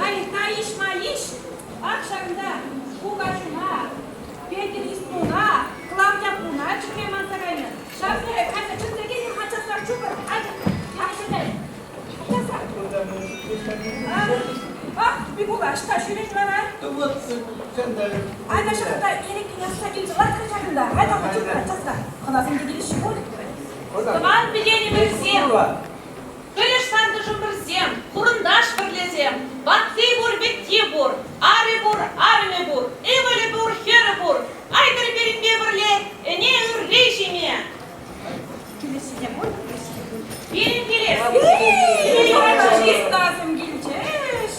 Айта иш-маиш, ак ҫакӑнта кукаҫуна, Петӗр Истуна, Клавдя куна чӗнме манса кайнӑ. Ҫавсене кайса чӗнсе килӗр-ха часрах чупӑр. Атя, ак Часрах. Ах, Микула, ӑҫта ҫӳрет вара? Айта ҫакӑнта ирӗккӗн асса килчӗ. Ларт-ха ҫакӑнта. Айта, чупӑр, часрах. Хӑнасем те килеҫҫӗ пуль. Тӑван пикенӗмӗрсем, Пӗлӗш тантӑшӑмӑрсем, хурӑнташ пӗрлесем, ватти пур, вӗтти пур, арӗ пур, арӑмӗ пур, ывӑлӗ пур, хӗрӗ пур. Айтӑр пирӗнпе пӗрле ӗне ырри ҫиме. Килессине пуль, килессине пуль. Пирӗн килес. Чистасем килчӗҫ.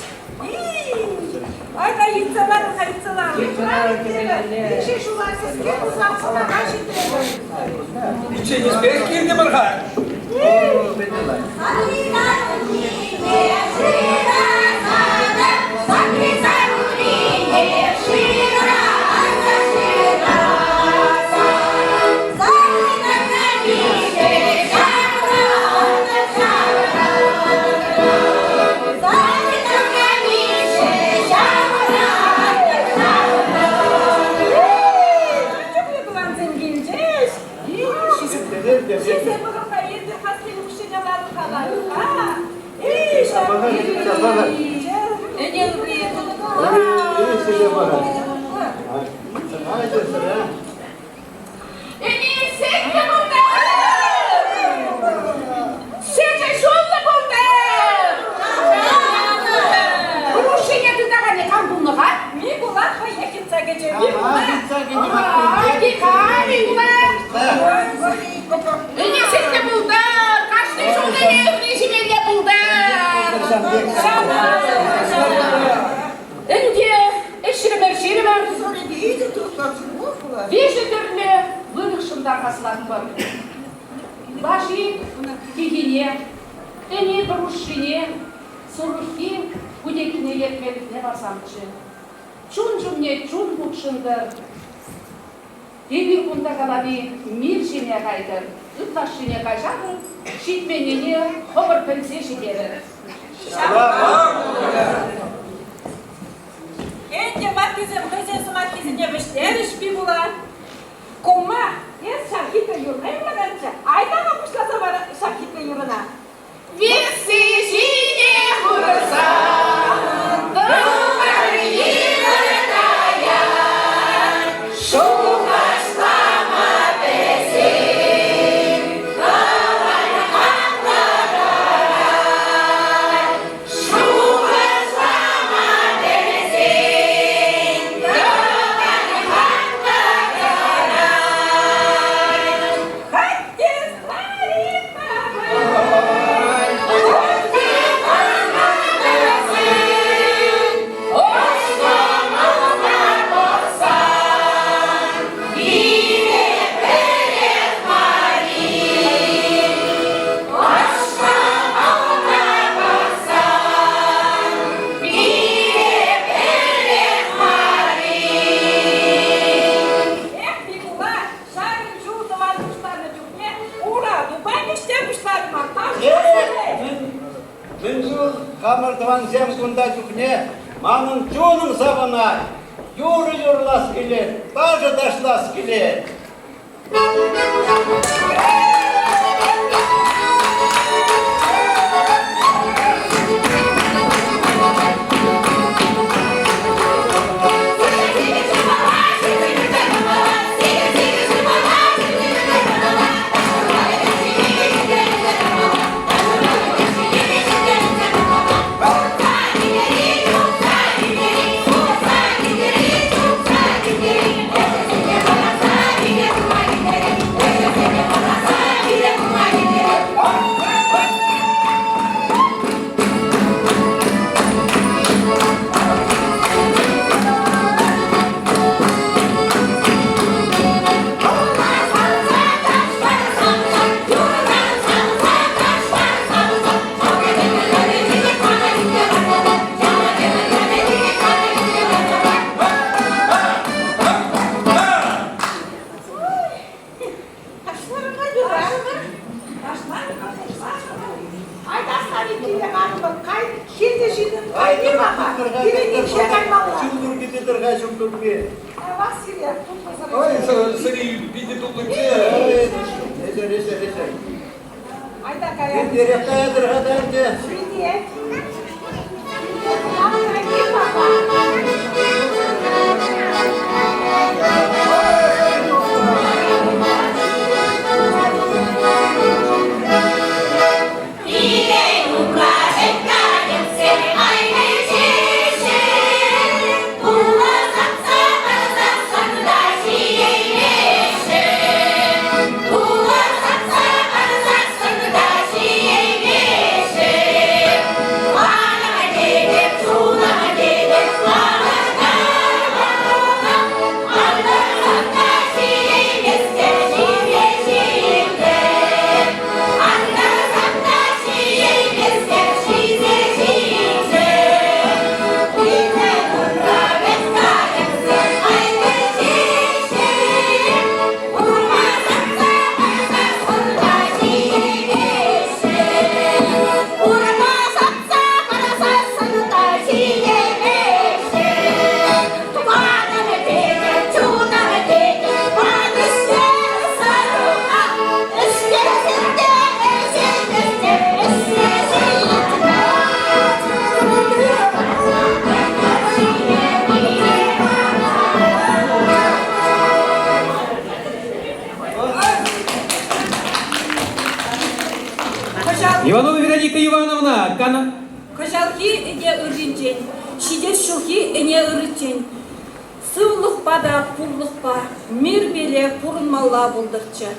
Айта йытса ларӑр-ха, йытса ларӑр. Миҫе ҫула сӗске пулсан сӑмаха ҫитрӗмӗр. Пичченӗспех килтӗмӗр-ха. Чухлӗ тӑвансем килчӗҫ. Ҫисе пӑхӑр-ха, иртӗр-ха сӗтел хушшине ларӑр-ха, ларӑр-ха. Эй, Ӗне ырри Ӗне сӗтлӗ пултӑр! Сӗчӗ ҫуллӑ пултӑр! Хушшине тытаканӗ кам пулнӑ-ха? Микула хӑех йӑтса кӗчӗ. Микула! Микула! Ӗне сӗтлӗ пултӑр! Кашни ҫул ӗне ырри ҫимелле пултӑр! Ӗнтӗ ӗҫрӗмӗр ҫирӗмӗр. Виҫӗ тӗрлӗ выльӑхшӑн тархаслатпӑр. Лаши тихине, ӗни пӑрушшине, сурӑххи путеккине ертмелӗхне парсамччӗ. Чун ҫумне чун хутшӑнтӑр. Эпир кунта калани мир ҫине кайтӑр, ытлашшине каҫарӑр, ҫитменнине хӑвӑр пӗлсе ҫитерӗр. Ӗнтӗ ваттисем хӑйсен сӑмаххисене вӗҫлерӗҫ Пикула. Кумма, эс ҫав хитре юрра юрлаканччӗ. Айта-ха пуҫласа вара ҫак хитре юрӑна. Весси ҫине хурса тӑвар йывӑр каять, шухӑшлама пӗлсен тӑван хаклӑ тӑрать. Шухӑшлама пӗлсен тӑван хаклӑ тӑрать. Хатте Эх, Микула, Ҫакӑн чул тӑван пуҫланӑ чухне ура тупа ӗҫте пуҫларӑмӑр. Мӗн чул хамӑр тӑвансем кунта чухне манӑн чунӑм савӑнать, юрӑ юрлас килет, ташӑ ташлас килет. каятӑр-ха. Пирӗн инҫе каймалла. Ҫум курки тытӑр-ха, ҫум курки. Тавах сире, тутлӑ Ой, сӑри. сӑри питӗ тутлӑччӗ. Ой, ӗҫӗр, ӗҫӗр, ӗҫӗр. Айта каяр. Иртерех каятӑр-ха та ӗнтӗ. Привет. Привет, дорогие папа. Иванова Вероника Ивановна, кана... Кӑҫалхи ӗне ырринчен, ҫитес ҫулхи ӗне ырриччен сывлӑхпа та пурлӑхпа, мирпеле пурӑнмалла пултӑрччӗ.